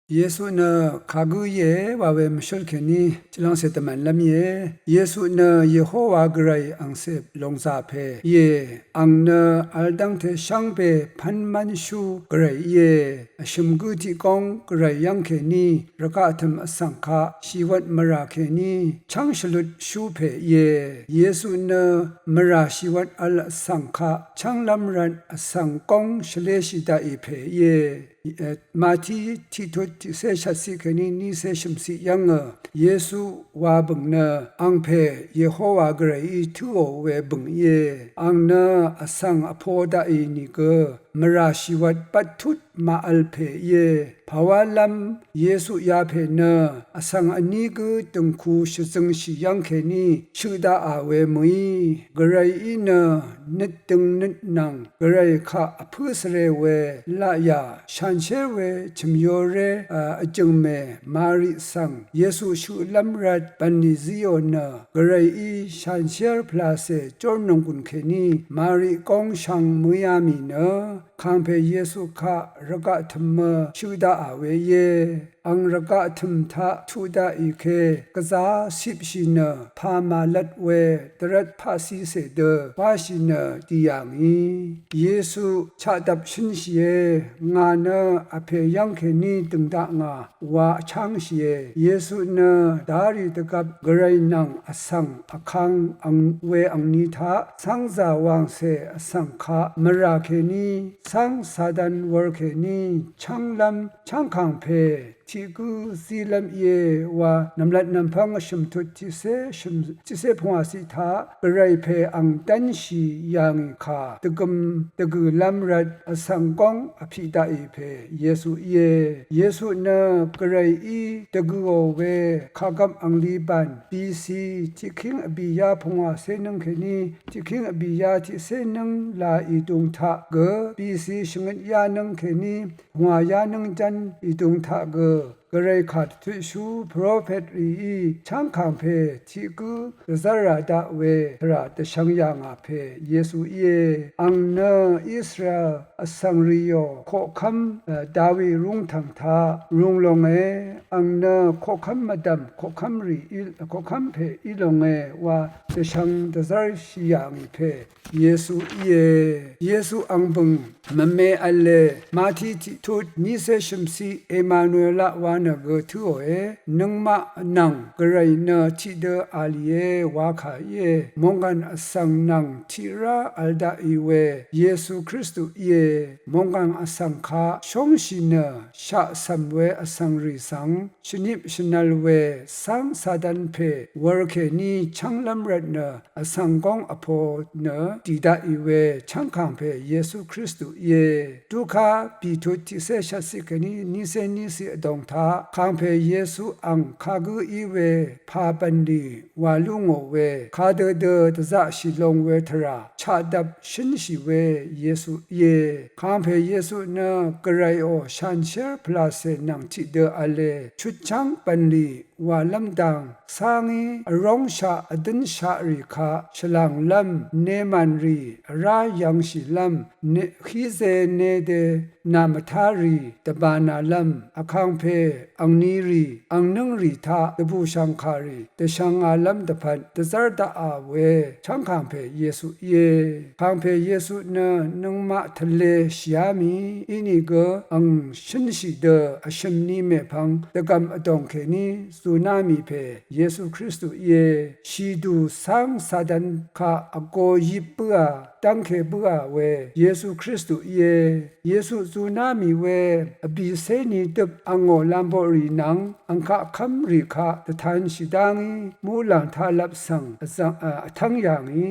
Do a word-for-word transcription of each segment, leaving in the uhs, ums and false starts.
Yesu nø kagǿ íe wa we mvshǿl kèní chvlv́ngcè dvmv̀nlv́m íe. Yesu nø Yehowa Gvray angcè lòngzà pè íe. Àng nø vl dv́ngte shvngbe pv́n mv́nshú Gvray íe. Vshø̀m gǿ tiq góng Gvray yv́ng kèní rvgaq tø̀m vsvng kaq shìwvt mvrà kèní chv́ng shvlutshú pè íe. Yesu nø mvrà shìwvt vl vsvng kaq chv́nglv́m rvt vsvng góng shvléshì daqì pè íe. Mati tiqtut tiqcé shvtciq kèní nícé shø̀mciq yv́ngø Yesu wa bø̀ng nø angpè Yehowa Gvrayí tǿò we bø̀ng íe. Àng nø vsvng vpo daqì nìgø mvrà shìwvt bvttut màvl pè íe. Pàwálv́m Yesu yapè nø vsvng vní gǿ dø̀ngku shvzøngshì yv́ng kèní shøq daqà we mø̀í Gvrayí nø nøt døng nøt nvng Gvray kaq vpǿ svre we laqyà shanshér we chø̀myoré vjø̀ngmè Mari svng Yesu shøqlv́m rvt bv̀nlì zíò nø Gvrayí shanshér pvlacè jórnònggùn kèní Mari góngshvng mø̀íá mì nø kàngpè Yesu kaq rvgaq tø̀mø shøq daqà we íe. Àng rvgaq tø̀m taq tuq daqì ke gvzá cipshì nø pà màlvt we dvrvt paqcicè dø wáshì nø dì yà ngì. Yesu chaqdvp shǿnshìe. Ngà nø vpè yv́ng kèní dø̀ng dakngà wa vchángshìe. Yesu nø darì dvgvp Gvray nvng vsvng vkang ang we angni taq cv́ngzà wàngcè vsvng kaq mvrà kèní cv́ng Satan wur kèní chv́nglv́m chv́ngkàngpè tiq gǿ zílv́m íe wa nv̀mlat nv̀mpv́ng vshø̀m tut tiqcé shø̀m tiqcé pvngwàciq taq Gvray pè àng dv́nshì yà ngì kà dvgøm dvgø̀lv́m rvt vsvng góng vpiq daqì pè Yesu íe. Yesu nø Gvrayí dvgø̀ò we kàgvp angli bàn B C tiqkíng vbìyá pvngwàcé nǿng kèní tiqkíng vbìyá tiqcé nǿng là ìdung taq gø B C shvngøt yá nǿng kèní pvngwà yá nǿng jv́n ìdung taq gø Gvray kà dvtutshú prophet rìí chv́ngkàngpè tiq gǿ dvzv́rà daq we tvrà dvshvng yà ngà pè Yesu íe. Àng nø Israel vsvng rìò koqkv́m Dawi rúngtv̀ng taq rung longe. Àng nø koqkv́m mvdv̀m koqkv́m rì í koqkv́m pè í longe wa dvshvng dvzv́rshì yà ngì pè Yesu íe. Yesu àng bø̀ng mvme v̄le. Mati tiqtut nícé shø̀mciq Emanuelaq wa nø gø tǿòe. Nøngmaq nvng Gvray nø tiqdø a lìe wa kà íe. Mònggàn vsvng nvng tiqrá vl daqì we Yesu Kristu íe. Mònggàn vsvng kaq shóngshì nø shaq cv̀m we vsvng rì svng shvnip shvnvl we cv́ng Satan pè wur kèní chv́nglv́m rvt nø vsvng góng vpo nø dì daqì we chv́ngkàngpè Yesu Kristu íe. Duká bìtut tiqcé shvtciq kèní nícé níciq vdòng taq kàngpè Yesu àng kagǿ í we pà bv̀nlì wà lú ngò we kadø dø dvzaqshì long we tvrà chaqdvp shǿnshì we Yesu íe. Kàngpè Yesu nø Gvrayò shanshér pvlàcè nvng tiqdø v̄le. Chutchv́ng bv̀nlì wàlv́m dang cángí vróngshaq vdǿnshaq rì kaq shvlànglv́m nemàn rì vrá yv̄ngshìlv́m híze nede nà mvtá rì dvbànalv́m vkàngpè angni rì angnǿng rì taq dvbùshv̀ngkà rì dvshvngālv́m dvpvt dvzv́r daqà we chv́ng kàngpè Yesu íe. Kàngpè Yesu nø nøngmaq tvlē shìá mì ínìgø àng shǿnshì dø vshø̀m ni mèpvng dvgv̀m vdòng kèní zuná mì pè Yesu Kristu íe. Shìdù cáng Satan kaq vgo yip bǿà dv́ngke bǿà we Yesu Kristu íe. Yesu zuná mì we vbìcé ni døp angò lamboqrì nvng angkaq kv́mrì kaq dvtanshì dá ngí muqlàng taqlvp svng vzv̀ng vtv́ng yà ngì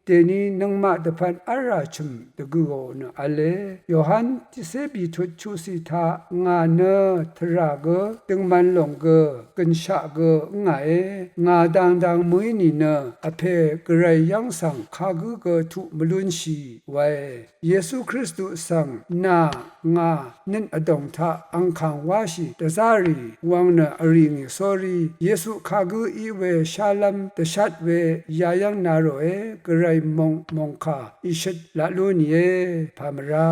dèni nøngmaq dvpvt v́lrà chø̀m dvgø̀ò nø v̄le. Yohan tiqcé bìtut chuqciq taq ngà nø tvrà gø døngman lòng gø gø̀nshaq gø ǿngàe. Ngà dang dang mø̀í nìnø Vpè Gvray yv́ng svng kagǿ gø tuq mvlúnshì wae. Yesu Kristu svng nà ngà nøt vdòng taq angkàng wáshì dvzá rì wvng nø vrì ngì sórí Yesu kagǿ í we shálv́m dvshat we yayv́ng na ròe. Gvray mòng mòngkà ìshøt laq lú nìe. Pàmvrá